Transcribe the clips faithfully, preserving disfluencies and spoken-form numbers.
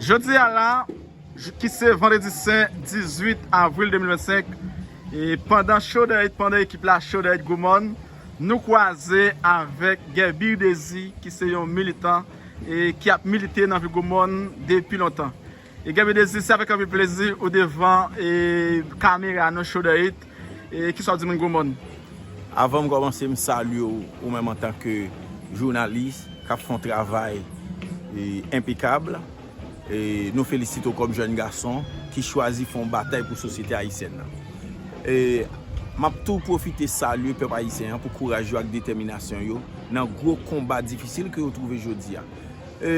Jodi a la, ki se vandredi sen, dizuit avril de mil vennsenk, e pandan Shoulder It, pandan ekip la Shoulder It Gwo Mòn, nou kwaze avèk Guerby Désir, ki se yon militan e ki ap milite nan vil Gwo Mòn depi lontan. E Guerby Désir, se avèk anpil plezi ou devan e kamera nou Shoulder It, e kisa w di moun Gwo Mòn? Avan m kòmanse, m salye w, ou menm antanke jounalis k ap fè yon travay e, enpekab. E, nou felisite w kòm jèn gason ki chwazi fè yon batay pou sosyete ayisyèn nan. E, m ap tou pwofite salye pèp ayisyen an pou kouraj yo ak detèminasyon yo nan gwo konba difisil ke yo twouve jodi a. E,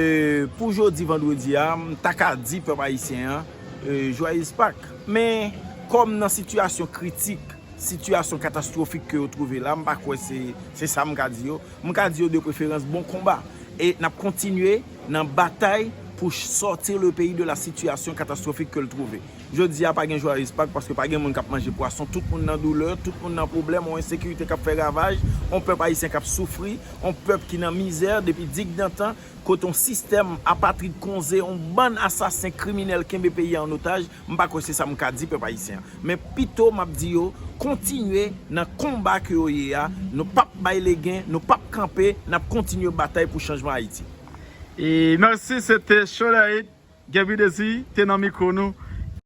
pou jodi vandredi a, m ta ka di pèp ayisyen an e, Joyeux Pâques. Men, kòm nan sitiyasyon kritik, sitiyasyon katastwofik ke yo twouve la, m pa kwè se se sa m ka di yo. M ka di yo de preferans bon konba. E n ap kontinye nan batay pou sortir le pays de la situation catastrophique ke l twouve. Jodi a pa gen Joyeux Pâques paske pa gen moun k ap manje pwason, tout moun nan doulè, tout moun nan pwoblèm, yon ensekirite k ap fè ravaj, yon pèp ayisyen k ap soufri, yon pèp ki nan mizè depi digdantan, kote yon sistèm apatrid konze, yon bann asasen kriminèl kenbe peyi a an otaj, m pa kwè se sa m ka di pèp ayisyen an. Men pito m ap di yo, kontinye nan konba ke yo ye a, nou p ap bay legen, nou p ap kanpe, n ap kontinye batay pou chanjman Ayiti. E mèsi, se te Shoulder It, Guerby Désir te nan mikwo nou.